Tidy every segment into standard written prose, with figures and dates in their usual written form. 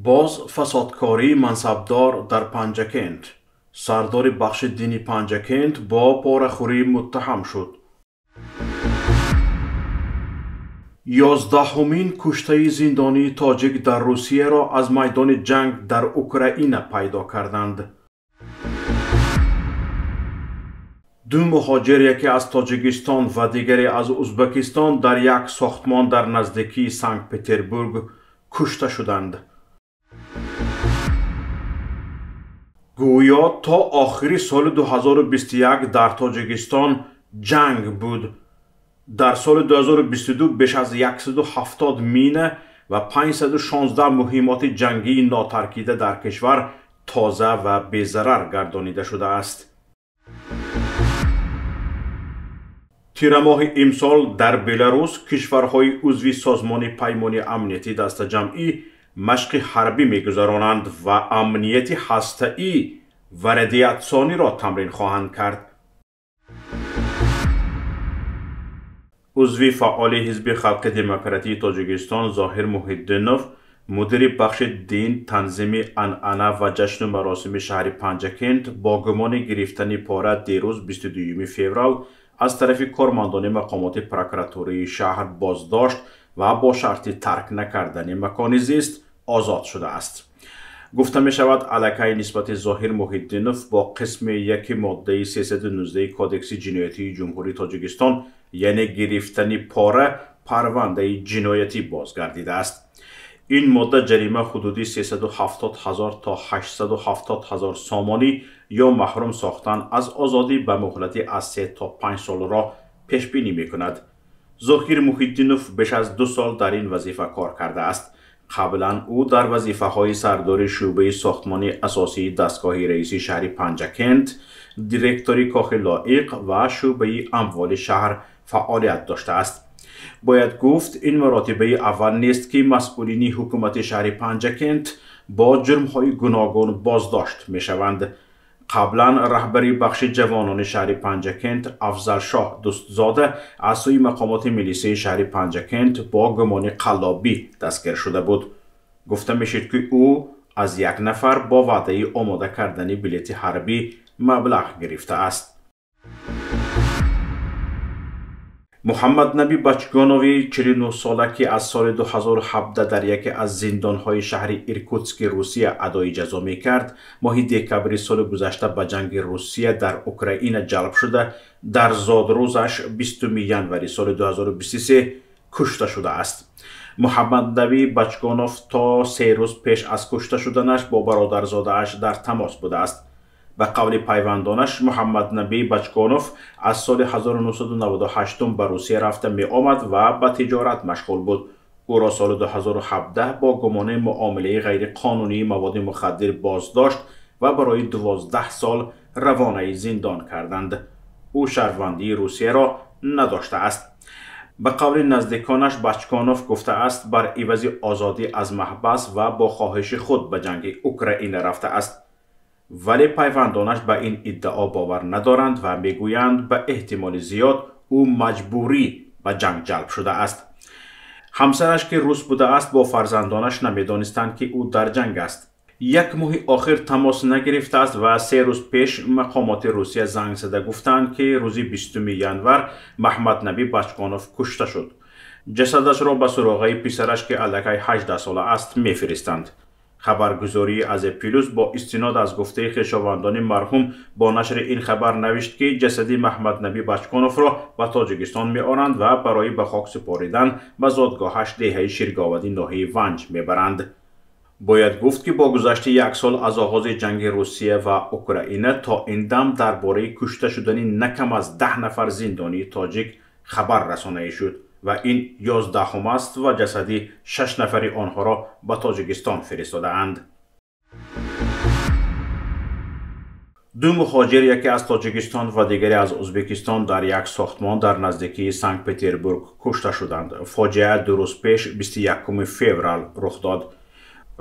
Боз фасодкории мансабдор дар Панҷакент. Сардори бахши дини Панҷакент бо порахӯрӣ муттаҳам шуд. 11-умин куштаи зиндонии тоҷик дар Русияро аз майдони ҷанг дар Украина пайдо карданд. Ду муҳоҷир, яке аз Тоҷикистон ва дигаре аз Узбекистон, дар як сохтмон дар наздикии Санкт-Петербург кушта шуданд. Гӯё то охири соли 2021 дар Тоҷикистон ҷанг буд. Дар соли 2022 беш аз 170 мина ва 516 муҳиммоти ҷангии нотаркида дар кишвар тоза ва безарар гардонида шудааст. Тирамоҳи имсол дар Беларус кишварҳои узви Созмони Паймони Амнияти Дастаҷамъӣ машқи ҳарбӣ мегузаронанд ва амнияти ҳастаӣ ва радиатсониро тамрин хоҳанд кард. Узви фаъоли Ҳизби Халқи Демократии Тоҷикистон Зоҳир Муҳиддинов, мудири бахши дин, танзими анъана ва ҷашну маросими шаҳри Панҷакент бо гумони гирифтани пора дирӯз 22 феврал аз тарафи кормандони мақомоти прокуратураи шаҳр боздошт ва бо шарти тарк накардани макони зист озод шудааст. Гуфта мешавад, аллакай нисбати Зоҳир Муҳиддинов бо қисми 1 моддаи 319 Кодекси ҷиноятии Ҷумҳурии Тоҷикистон, яъне гирифтани пора, парвандаи ҷиноятӣ бозгардидааст. Ин модда ҷарима ҳудуди 370 ҳазор то 870 ҳазор сомонӣ ё маҳрум сохтан аз озодӣ ба муҳлати аз 3 то 5 солро пешбинӣ мекунад. Зоҳир Муҳиддинов беш аз 2 сол дар ин вазифа кор кардааст. Қаблан ӯ дар вазифаҳои сардори шӯъбаи сохтмони асосии дастгоҳи раиси шаҳри Панҷакент, директори Кохи Лоиқ ва шӯъбаи амволи шаҳр фаъолият доштааст. Бояд гуфт, ин маротибаи аввал нест, ки масъулини ҳукумати шаҳри Панҷакент бо ҷурмҳои гуногун боздошт мешаванд. Қаблан раҳбари бахши ҷавонони шаҳри Панҷакент Афзалшоҳ Дӯстзода аз сӯи мақомоти милисияи шаҳри Панҷакент бо гумони қаллобӣ дастгир шуда буд. Гуфта мешид, ки ӯ аз як нафар бо ваъдаи омода кардани билети ҳарбӣ маблағ гирифтааст. Муҳаммаднаби Бачгонови 49-сола, ки аз соли 2017 дар яке аз зиндонҳои шаҳри Иркутски Русия адои ҷазо мекард, моҳи декабри соли гузашта ба ҷанги Русия дар Украина ҷалб шуда, дар зодрӯзаш 20 январи соли 2023 кушта шудааст. Муҳаммаднаби Бачгонов то 3 рӯз пеш аз кушта шуданаш бо бародарзодааш дар тамос будааст. Ба қавли пайвандонаш, Муҳаммаднаби Бачгонов аз соли 1998 ба Русия рафта меомад ва ба тиҷорат машғул буд. Ӯро соли 2017 бо гумони муомилаи ғайриқонунии маводи мухаддир боздошт ва барои 12 сол равонаи зиндон карданд. Ӯ шаҳрвандии Русияро надоштааст. Ба қавли наздиконаш, Бачгонов гуфтааст, бар ивази озодӣ аз маҳбас ва бо хоҳиши худ ба ҷанги Украина рафтааст. Вале пайвандонаш ба ин иддао бовар надоранд ва мегӯянд, ба эҳтимоли зиёд ӯ маҷбурӣ ба ҷанг ҷалб шудааст. Ҳамсараш, ки рус будааст, бо фарзандонаш намедонистанд, ки ӯ дар ҷанг аст. Як моҳи охир тамос нагирифтааст ва 3 рӯз пеш мақомоти Русия занг зада гуфтанд, ки рӯзи 20 январ Маҳмаднаби Бачгонов кушта шуд. Ҷасадашро ба суроғаи писараш, ки аллакай 18 сола аст, мефиристанд. Хабаргузории Азия Плюс бо истинод аз гуфтаи хешовандони марҳум бо нашри ин хабар навишт, ки ҷасади Маҳмаднаби Бачгоновро ба Тоҷикистон меоранд ва барои ба хок супоридан ба зодгоҳаш деҳаи Ширговади ноҳияи Ванҷ мебаранд. Бояд гуфт, ки бо гузашти як сол аз оғози ҷанги Русия ва Украина то ин дам дар бораи кушта шудани на кам аз 10 нафар зиндонии тоҷик хабар расонаӣ шуд ва ин 11-ум аст ва ҷасади 6 нафари онҳоро ба Тоҷикистон фиристодаанд. Ду муҳоҷир, яке аз Тоҷикистон ва дигаре аз Узбекистон, дар як сохтмон дар наздикии Санкт-Петербург кушта шуданд. Фоҷиа 2 рӯз пеш 21 феврал рух дод.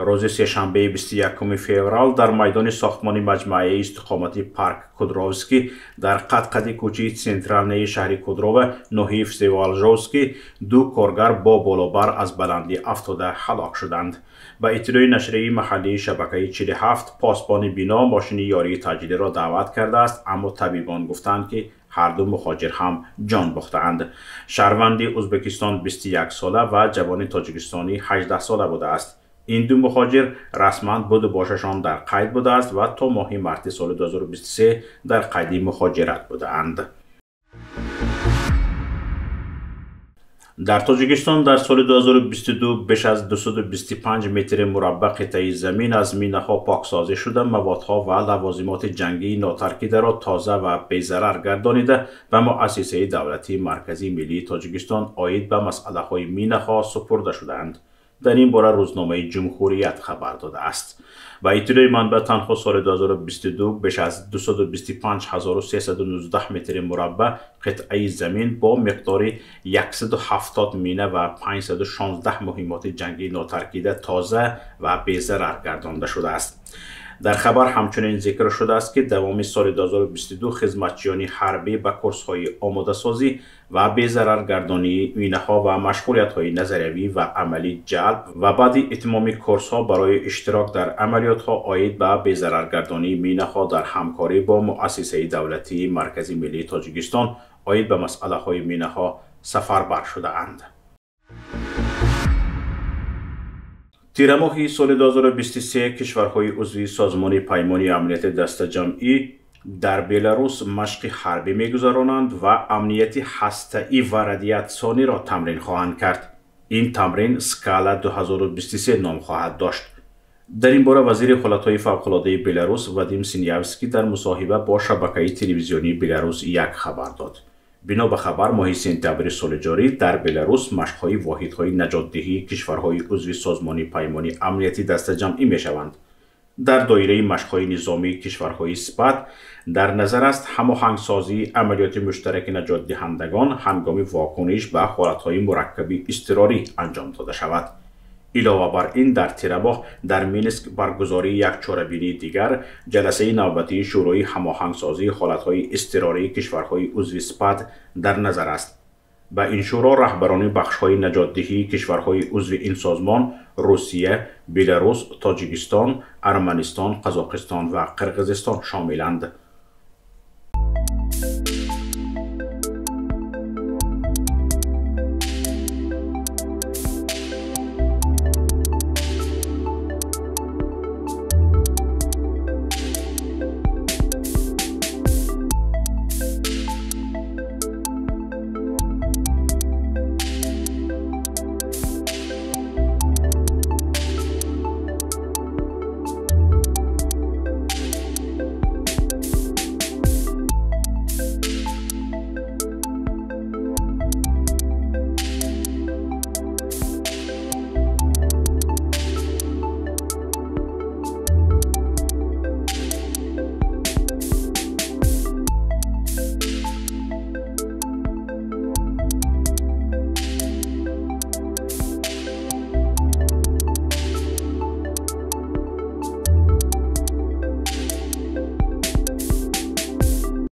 Рӯзи сешанбеи 21 феврал дар майдони сохтмони маҷмӯаи истиқомати парк Кудровский дар қадқади кӯчаи Центральный шаҳри Кудрово, ноҳияи Всеволожский, ду коргар бо болобар аз баландӣ афтода ҳалок шуданд. Ба иттилои нашрияи маҳаллии шабакаи 47, посбони бино мошини ёрии таъҷилиро даъват кардааст, аммо табибон гуфтанд, ки ҳар ду мухоҷир ҳам ҷон бохтаанд. Шаҳрванди Ӯзбекистон 21 сола ва ҷавони тоҷикистонӣ 18 сола будааст. Ин ду мухоҷир расман буду бошашон дар қайд будааст ва то моҳи марти соли 2023 дар қайди мухоҷират будаанд. Дар Тоҷикистон дар соли 2022 беш аз 225 метри мураббаъ қитъаи замин аз минаҳо поксозӣ шуда, маводҳо ва лавозимоти ҷангии нотаркидаро тоза ва безарар гардонида ба муассисаи давлатии Марказии миллии Тоҷикистон оид ба масъалаҳои минаҳо супурда шудаанд. Дар ин бора рӯзномаи Ҷумҳурият хабар додааст. Ба иттилои манбаъ, танҳо соли 2022 беш аз 225319 метри мураббаъ қитъаи замин бо миқдори 170 мина ва 516 муҳиммоти ҷангии нотаркида тоза ва безарар гардонда шудааст. Дар хабар ҳамчунин зикр шудааст, ки давоми соли 2022 хизматчиёни ҳарбӣ ба курсҳои омодасозӣ ва безараргардонии минаҳо ва машғулиятҳои назариявӣ ва амалӣ ҷалб ва баъди итмоми курсҳо барои иштирок дар амалиётҳо оид ба безараргардонии минаҳо дар ҳамкорӣ бо муассисаи давлатии Маркази миллии Тоҷикистон оид ба масъалаҳои минаҳо сафарбар шудаанд. Тирамоҳи соли 2023 кишварҳои узви Созмони Паймони Амнияти Дастаҷамъӣ дар Беларус машқи ҳарбӣ мегузаронанд ва амнияти ҳастаӣ ва радиатсиониро тамрин хоҳанд кард. Ин тамрин Скала 2023 ном хоҳад дошт. Дар ин бора вазири ҳолатҳои фавқулодаи Беларус Вадим Синявский дар мусоҳиба бо шабакаи телевизионии Беларус 1 хабар дод. Бино ба хабар, моҳи сентябри соли ҷорӣ дар Беларус машқҳои воҳидҳои наҷотдиҳии кишварҳои узви Созмони Паймони Амнияти Дастаҷамъӣ мешаванд. Дар доираи машқҳои низомии кишварҳои СПАД дар назар аст ҳамоҳангсозии амалиёти муштараки наҷотдиҳандагон ҳангоми вокуниш ба ҳолатҳои мураккаби изтирорӣ анҷом дода шавад. Илова бар ин, дар тирамоҳ дар Минск баргузории як чорабинии дигар, ҷаласаи навбатии Шӯрои ҳамоҳангсозии ҳолатҳои изтирории кишварҳои узви СПАД дар назар аст. Ба ин шӯро раҳбарони бахшҳои наҷотдиҳии кишварҳои узви ин созмон Русия, Беларус, Тоҷикистон, Арманистон, Қазоқистон ва Қирғизистон шомиланд.